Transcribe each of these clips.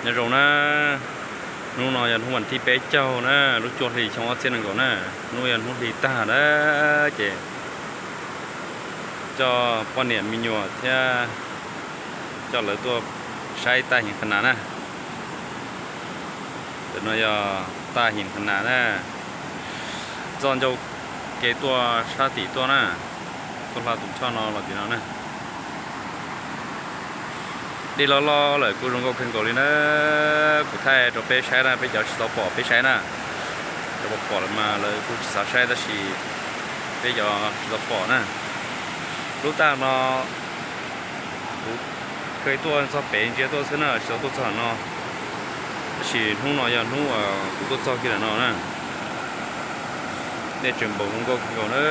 Nyob zoo na, hnub no yog hnub vas thib peb caug na, lub cuaj hli xyoo ob txhiab nees nkaum na, hnub yog hnub hli tag na, ces coj poj niam me nyuam thiab coj lawv tuaj saib taj heev qha nas na. Ntawm no yog taj heev qha nas na, txoj ncauj ke tuaj sab tim tuaj na, tuaj hla tus choj no los tim no na. Dej loj loj lawm kuj zoo nkauj kawg nkaus li na. Kuv thaij rau peb saib na, peb cov tsis tau pom peb saib na. Cov pom pom lawm mas lawv kuj tsis xav saib tab sis peb cov tsis tau pom na. Lub taj no kuv kheev tuaj txog pem ntsia tuaj xwb na, tsis tau tuaj txog no. Tab sis hnub no yog hnub uas kuv tuaj txog kiag ntawm no na. Dej tseem npaum zoo nkauj kawg nkaus na,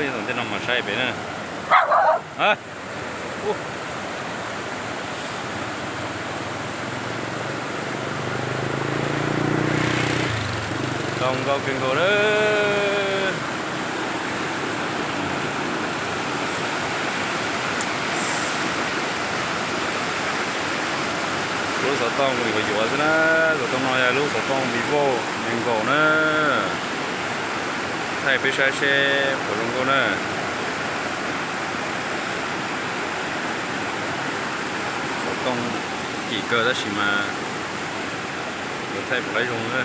nyob tom ntej no mas saib pem na. Zoo nkauj kawg nkaus na. Lub xov tooj yuav yuav xwb na, xov tooj no yog lub xov tooj Vivo nees nkaum na. Thaij peb saib seb puas zoo nkauj na. Xov tooj kim kawg tab sis mas yuav thaij puas laib zoo na.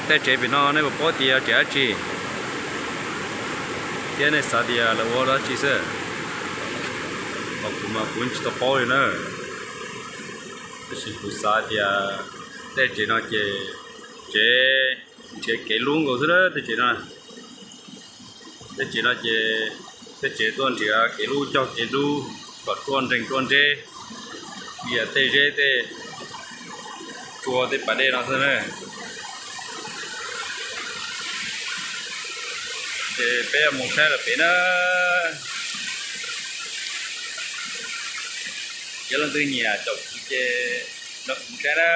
Tej tsev pem no nej puas paub tias tsev dab tsi? Thiab nej xav tias lawv ua dab tsi xwb? Los kuv mas kuv tsis tau paub li na. Tab sis kuv xav tias tej tsev no ces tsev nrhiav kev hlub nkaus xwb na tej tsev no. Tej tsev no ces tej tsev tuaj nrhiav kev hlub cog kev hlub kom ruaj nreeg ruaj ntseb, li tej zeb tej tsua tej pas dej no xwb na. Ces peb mus saib lawm pem na. Yog leej twg nyiam caum kuv ces nrog kuv mus saib na.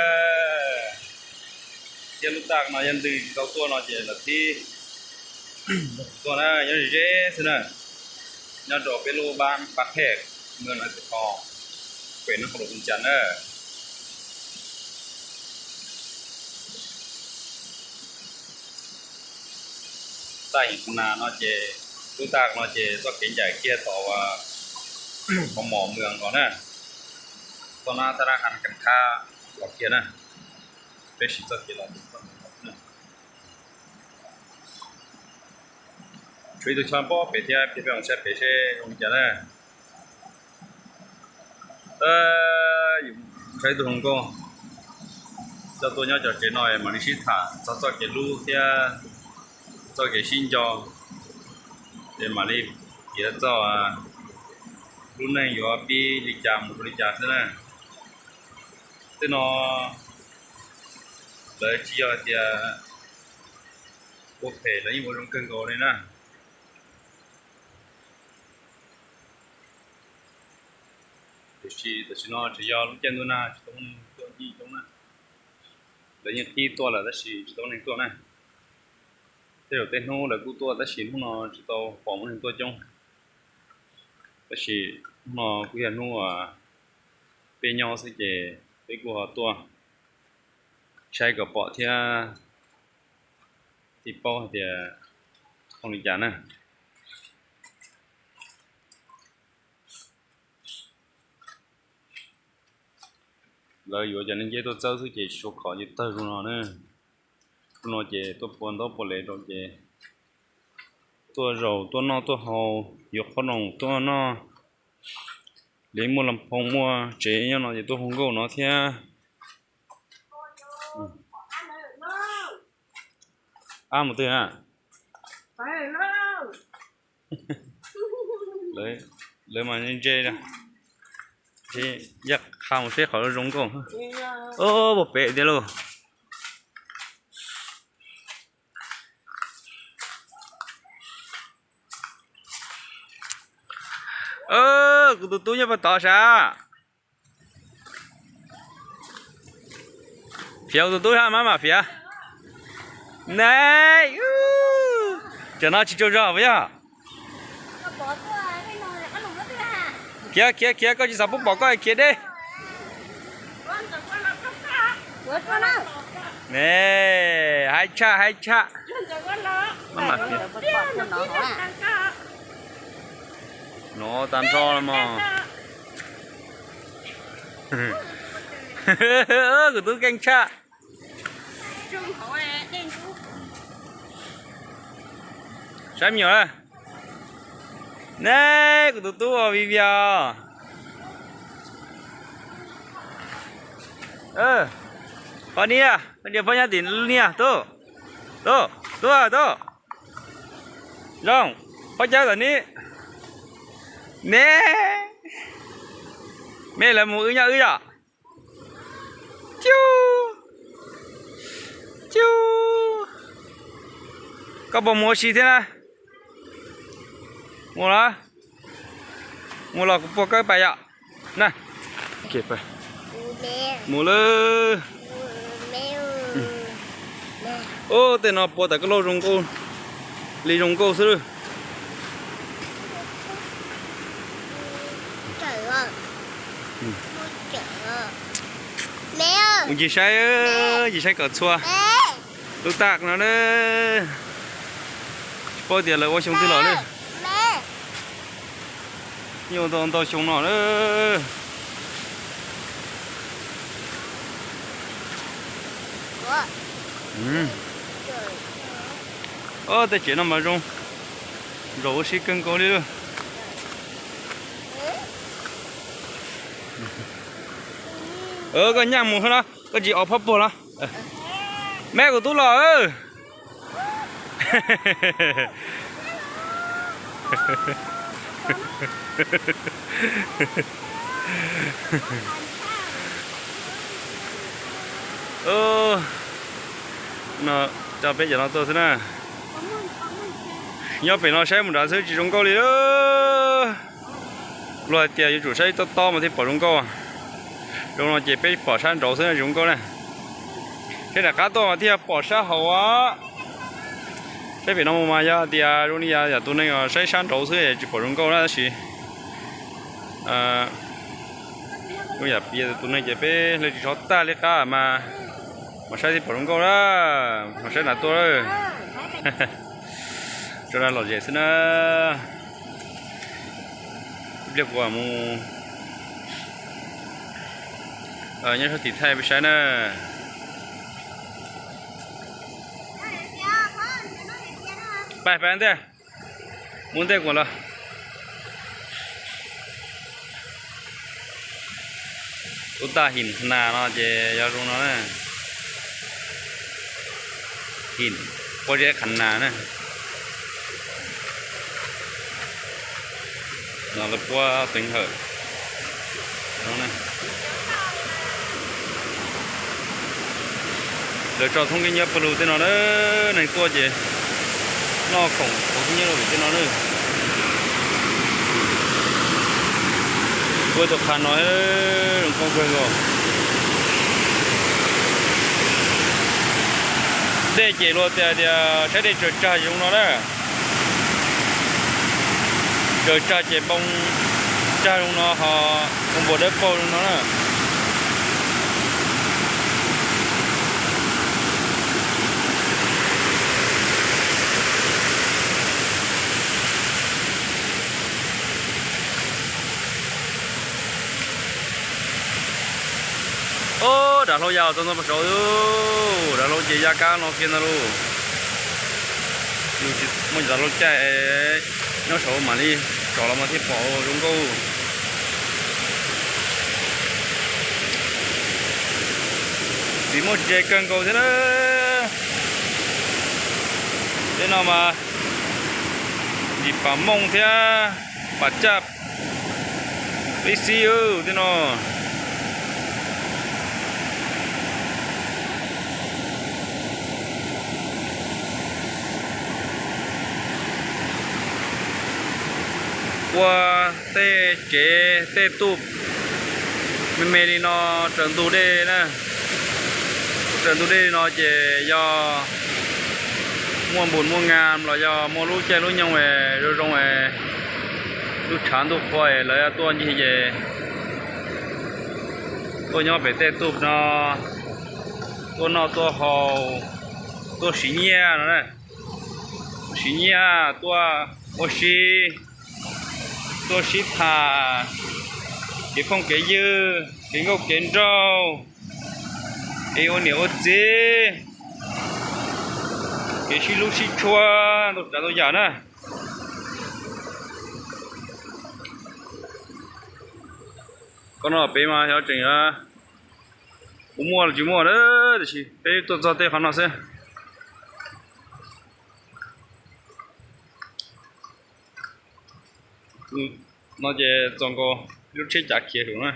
Thiab lub taj no yog leej twg tsis tau tuaj no ces los thib tuaj na, nyob ze xwb na. Nyob rau peb lub npab Pas Thej, moos Nais Xos Khos, pem Naj Qos Los Tsuas Cas na. Taj Heev Qhov Nas no ces, lub taj no ces txoj kev ncaim kiag tom qhov mom moos nkaus na, txoj nab thaj nab ha kas thab los kiag na. Peb siv txoj kev los, tshuav ib tug choj pob pem thiab, peb mus saib pem seb zoo li cas na. Yus ntshai ib tug hluas nkauj coj tuaj nyob cov tsev no mam li sib tham txog txoj kev hlub thiab txoj kev sib nco, ces mam li piav txog lub neej yuav pib li cas mus rau li cas xwb na. Tej no lawv tsis yog hais tias ua phem, lawv yeej ua zoo kawg nkaus li na. Tiam sis tam sim no tsuas yog lub caij ntuj nag tsis tau muaj neeg tuaj ncig coob na. Lawv yeej qhib tuaj lawm tab sis tsis tau muaj neeg tuaj na. Tej zaum tej hnub lawv kuj tuaj tab sis hnub no tsis tau pom muaj neeg tuaj coob. Tab sis hnub no kuj yog hnub uas peb nyob xwb ces peb kuj ho tuaj saib kom pom thiab thiaj paub hais tias zoo li cas na. Lawv yuav cov neeg ncej tuaj txawb xwb ces tsis tshua khov ces tawg zoo no na. Zoo no ces tuaj pua ntaub pua lev rau ces tuaj zaum tuaj noj tuaj haus, yuav qhob noom tuaj noj. Li muaj las phoo muaj tsev nyob no ces tuaj hu nkauj no thiab. Ab mus twg na? Lawv mas ntse, yaj qha mus seb qhov zoo nkauj. Pom pem tiag lauj. Kuv tus tub nyob puag tod sav. Fiav kuv tus tub hab, maj mam fiav. Neb, tam no tsis tsaug zog puas yog? Khiav, khiav, khiav, koj tsis xav pub pom koj khiav deb. Ne, haib tshaj, haib tshaj. No tas nrho los mog. Kuv tub keej tshaj. Saib me nyuam na. Ne, kuv tus tub ua vi vias. Phob niaj, phob niaj, phob niaj tim niaj, tub, tub, tub, tub. Zoo, phob cawb tom niaj. Ne, me lawv mus wb nyob wb yom. Ciu, ciu. Koj puas mus ua si thiab na? Mus los, mus los kuv puag koj ib pas yom. Na, mus lawm. Ub, tej no puag tas koj lauj zoo nkauj, li zoo nkauj xwb lawm. Mus ncig saib, ncig saib kom txhua. Lub taj no na, tsis paub tias lawv ua xyoo twg los na. Nyuaj ntau ntau xyoo no na. Ob, tej tsev no mas zoo, zaum ua si kawg nkaus li lawm. Koj nyaj mus no, koj tsis o phob puag los. Me kuv tub los. No, coj peb cov no tuaj xwb na. Nyob pem no saib mus nrad xwb tsis zoo nkauj li lawm. Luag hais tias yuav tsum saib tob tob mas thiaj pom zoo nkauj. Zoo no ces peb pom sab nraud xwb tsis zoo nkauj na. Saib nram qab tuaj mas thiaj pom sab hauv. Saib pem no mus mas yog tias zoo li yam tus neeg saib sab nraud xwb tsis pom zoo nkauj na tab sis zoo yam piav tus neeg ces peb hle tsis tshov tag li qab mas, mas saib thiaj pom zoo nkauj na. Mas saib nram tuaj lawm. Tso da lom zem xwb na. Ib pliag kuv mus nyob sab tim thaij peb saib na. Pais pais ntej, mus ntej kuv los. Ub, taj him qhov nas no ces yog zoo no na. Him, puab zeb qhov nas na. No lawv puab teev hawm. Lawv tso thoob keeb nyiab pawg lug tej no na, neeg tuaj ces noj khoom thoob keeb nyiab rau pem tej no na. Puab tus qha no zoo nkauj kawg nkaus. Dej ces luag tias tias saib dej tsaws tsag zoo no na. Tsaws tsag ces npoo tsag zoo no ho, npoo npua dawb paug zoo no na. Ob, dav hlau ya tau ntau pes saud, dav hlau ces ya kab no kiag ntag lauj. Yus tsis muaj dav hlau caij, nyob saud mam li tsom los mas thiaj pom zoo nkauj. Txiv muaj ntse kawg nkaus thiab na. Tej no mas ntsis pam mooj thiab pam caj peb xib tej no. Ua tej tsev tej tuj me me li no raws ntug dej na. Raws ntug dej li no ces yog muaj npus muaj nga los yog muaj lub caij lub nyoog zoo zoo es Ntuj tshav ntuj qhua es lawv tuaj ncig ces tuaj nyob pem tej tuj no, tuaj noj tuaj haus, tuaj siv nyiaj no na, siv nyiaj tuaj ua si, tuaj sib tham kev phooj kev ywg, kev nkauj kev nraug, kev ua niam ua txiv, kev sib hlub sib tshua, ntau tsav ntau yam na. Qhov no pem mas xyov tseem kuv muaj los tsis muaj na, tiam sis peb tuaj txog tej qhov no xwb. No ces txaus nkaus lub tsheb cav khiav saum na.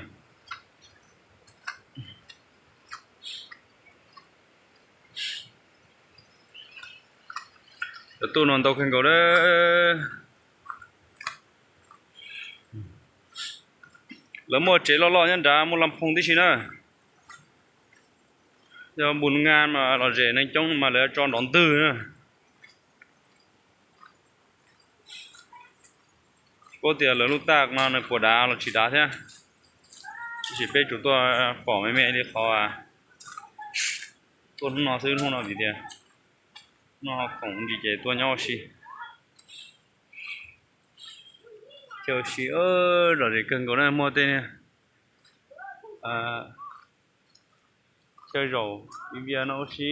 Cov tuj no ntau kawg nkaus lawm. Lawv muaj tsev loj loj nyob nrad, muaj laj phoo tib si na. Yog npus nga mas lom zem neeg coob mas lawv tso nrov ntwg na. Tsis paub tias lawv lub taj no nws puas dav los tsis dav thiab, tiam sis peb tsuas tuaj pom me me li qhov tuaj hnub no xwb, hnub no vim tias noj khoom ntsis ces tuaj nyob ua si. Chaw ua si lom zem kawg nkaus na, muaj tej niag chaw zaum ib vias no ua si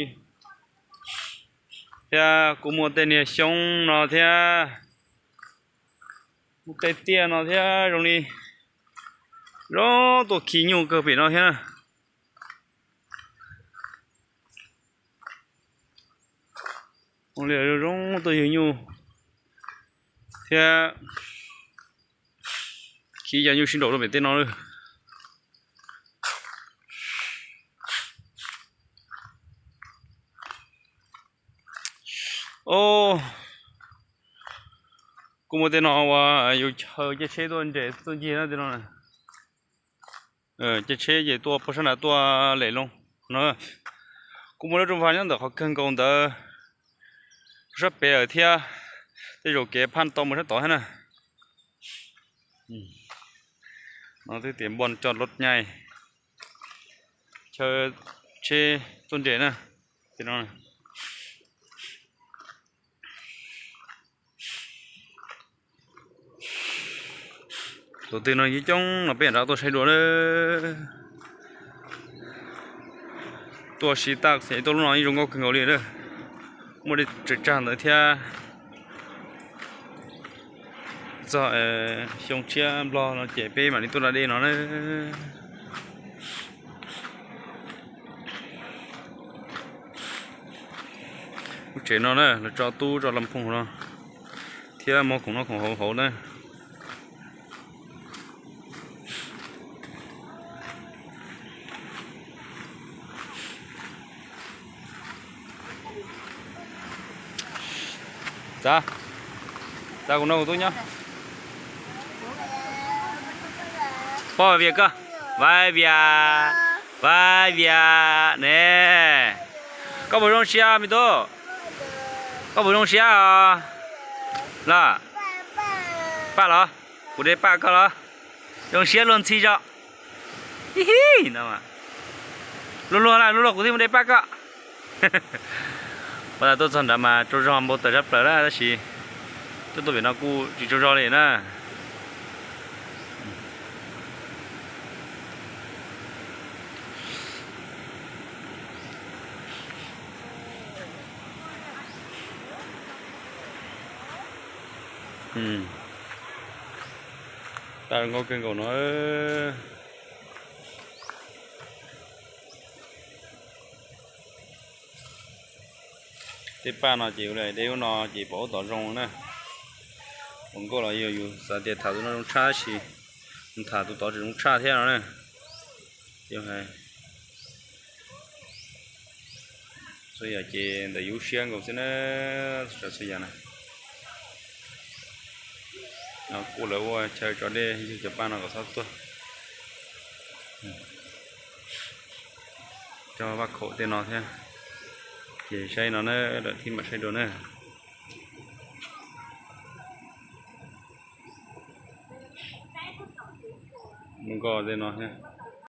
thiab, kuj muaj tej niag xyoob no thiab, muaj tej tiaj no thiab, zoo li zoo tuaj khi nyuj kawg pem no thiab na. Zoo li zoo tuaj ywg nyuj thiab, khi cov nyuj sib nraum rau pem tej no lawm. Kuj muaj tej no uas yus chaw caij tsheb tuaj nres tuaj ncig na tej no. Caij tsheb ces tuaj puag sab nrad tuaj lem loo no. Kuj muaj lub rooj vag nyob ntawm qhov kawg nkaus ntawd sab pem lawm thiab, tej zaum kev phaj tau mus sab tod thiab na. No twb tias npoj coj loj nyais, chaw tsheb tuaj nres na. Tus twg no yeej coob no peb rov tuaj saib dua na. Tuaj sib tag xwb tuaj lub no yeej zoo nkauj kawg nkaus li na. Muaj dej tsawg tsag ntawd thiab. Txog xyoo tshiab nplog no ces peb mam li tuaj da dej no na. Lub tsev no na lawv tso tub tso laj phooj no thiab muaj khoom noj khoom haus hauv na. Txav, txav kuv no kuv tub nyob. Poj vias koj, Vais Vias, Vais Vias ne. Koj puas zoo siab me tub? Koj puas zoo siab os? Los, paj los? Kuv de paj koj los? Zoo siab luag ntxhi zog. Ib hib no, luag luag na, luag luag kuv thiaj mus de paj koj. Ua tas tuaj txog nrad mas tsaug zog npau taws sab plaws na, tab sis tuaj tuaj pem no kuj tsis tsaug zog li na. Tau zoo nkauj kawg nkaus no. Tej paj no ces ua li de ub no ces pom ub tom zoo na. Ua nkauj los yog yus xav tias tham tus no zoo tshaj tab sis tham tus tod tseem zoo tshaj thiab no na. Txhua yam ces ntawm yus siab nkaus xwb na. Txhua yam na, kuj lawv ua chaw tso dej yug cov paj no kom txhob tuag. Cog vaj khaum tej no thiab. Ces saib no na, lawm thiab mam saib dua na. Mus nkaus tej no thiab.